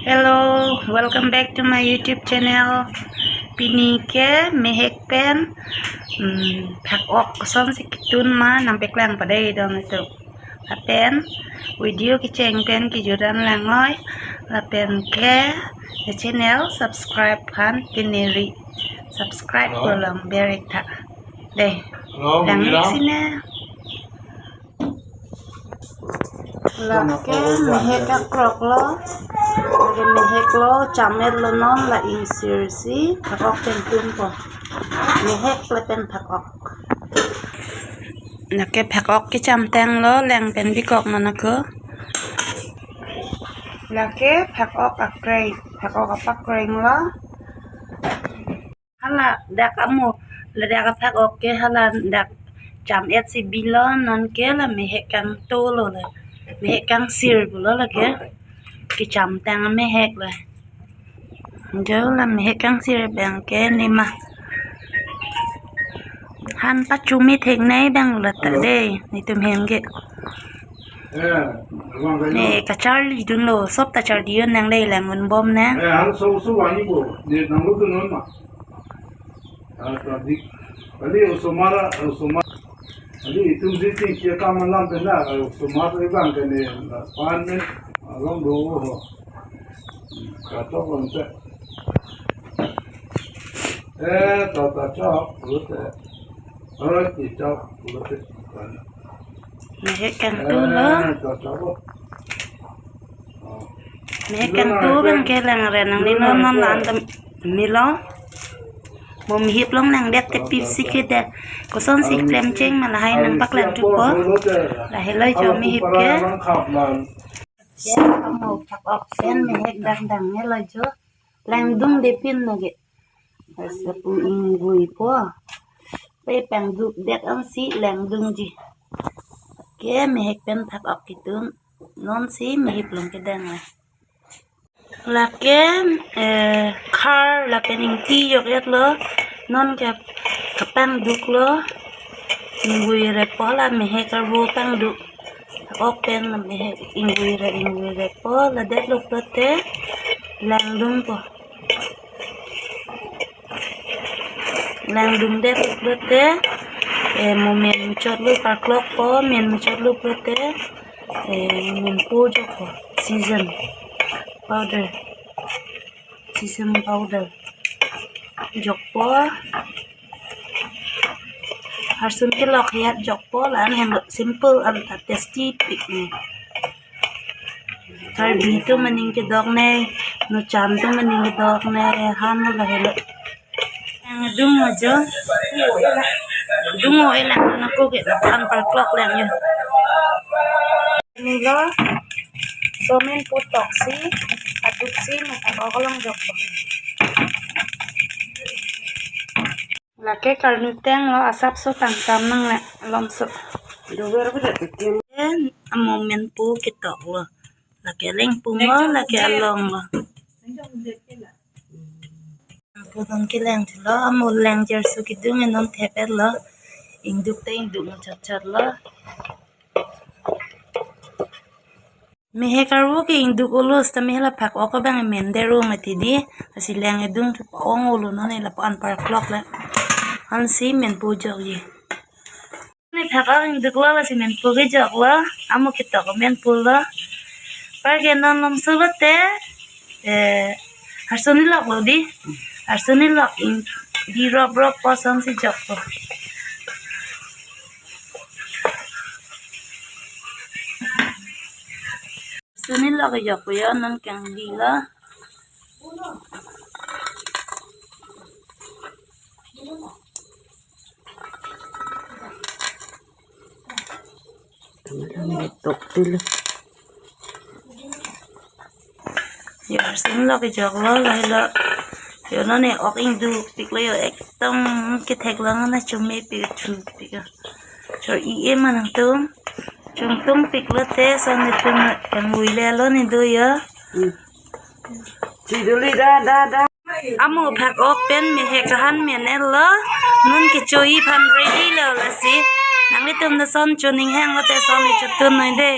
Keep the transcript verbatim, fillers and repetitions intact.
Hello, welcome back to my YouTube channel. Pini ke mehek pen, hmm, phak-ok kosonsi kitun ma nangpaklang padai dong itu. Lapen video kecheng pen kejut an lang noi. Lapen ke the channel subscribe aphan tengneri. Subscribe ko lang berik tha. Dei. Hello, lang Mira. Sini. Lake mehek akrok lo. Lake mehek lo, cham-et lo non la ingsir si, phak-ok pen tunpo. Mehek lapen phak-ok. Lake phak-ok kechamtang lo, lang pen bikok non ako. Lake phak-ok akreng, phak-ok apakreng lo. Hala dak amo, ladak aphak-ok ke hala dak cham-et si bilo, non ke la mehek kangto lo le. Mehek kangsir pulo lake. Kechamtang amehek le. Jo la mehek kangsir abang ke nima. Han pachumi theknei abang lo ta dei, netum hem ke. Ne kacharli dunlo, sop ta charli un nang dei, lang unbom ne. Eh, hal so so wani bo, ne nanglo dun non ma. Ah, ta dik. Kali osomar, osomar. Kali itum si tingki akam alam pen na, osomar ibang ke ne, pan ne, along do ho. Katok lonte. Eh, ta ta chok, lote. Aro ti chok, lote. Mehek kangto lo. Eh, ta chok. Mehek kangto abang ke lang ren nang ni non non lan tam milo. Mo mehip long nang det te pip si ke det. Kosonsi klemcheng ma lahai nangpaklang thupo. Lahelo jo mehip ke. Ya, amo phak-ok pen mehek dang dang ne lo jo. Langdung de pin lake. Asa pu ingvuipo. Pe pangduk det ansi langdungji. Ke mehek pen phak-ok kitun. Nonsi mehip long kedang la. Lake, eh, khar lapen ingti jok-et lo. Non ke kapangduk lo. Ingvui repo la mehek arvo pangduk. Phak-ok pen la mehek ingvui re, ingvui repo la det lo pulote. Langdungpo. Langdung det lo pulote, eh, mo men muchot lo parklokpo, men muchot lo pulote, eh, menpo jokpo, season powder, season powder jokpo. Harsun kelok hiat jokpo, la-an henlo simple, an ta tasty pik ne. Karbi atum aning kedok ne, nucham atum aning kedok ne, han lo lahelo. Langdung ajo. Dungo-e lang nangko ke lapu-an parklok lang jo. Nilo, so menpo toksi, aduksi, mata ko kolong jok. Lake karnutang lo, asapso tangkam nang le, alongso. Dover beda tekem. Amo menpo ketok lo. Lake lengpung lo, lake along lo. Pudun kelang lo, amo lang jerso kedung non thep-et lo. Ingduk te ingduk mo chat chat lo. Mehek arvo ke ingduk olo, seta mehek la phak-ok abang men det ro mati di. Lasi lang edung thu pa-ong olo non ne lapu-an parklok le. Ansi menpo jokji. Ne phak-ok ingduk lo, lasi menpo kejok lo. Amo ketok menpo lo. Par ke non lomso lote. Eh, harsun ilok lo di. Harsun ilok ingdi rop rop kosonsi jokpo. Harsun ilok jokpo ya, non kangdi lo. Tok til. Ya, harsun lo kejok lo, lahelo. Yo non ne ok ingduk pik lo yo, ekdom kethek lo, nang chome pik, chu pik. Chor-i e ma nangtum. Chungtung pik lote, son netum kangvui le lo ne do yo. Hmm. Chiduli da, da, da. Amo phak-ok pen mehek kahan men-et lo. Non kecho-i aphan ready lo lasi. Nanglitum ta son choning hang lote son ne chotun noi de.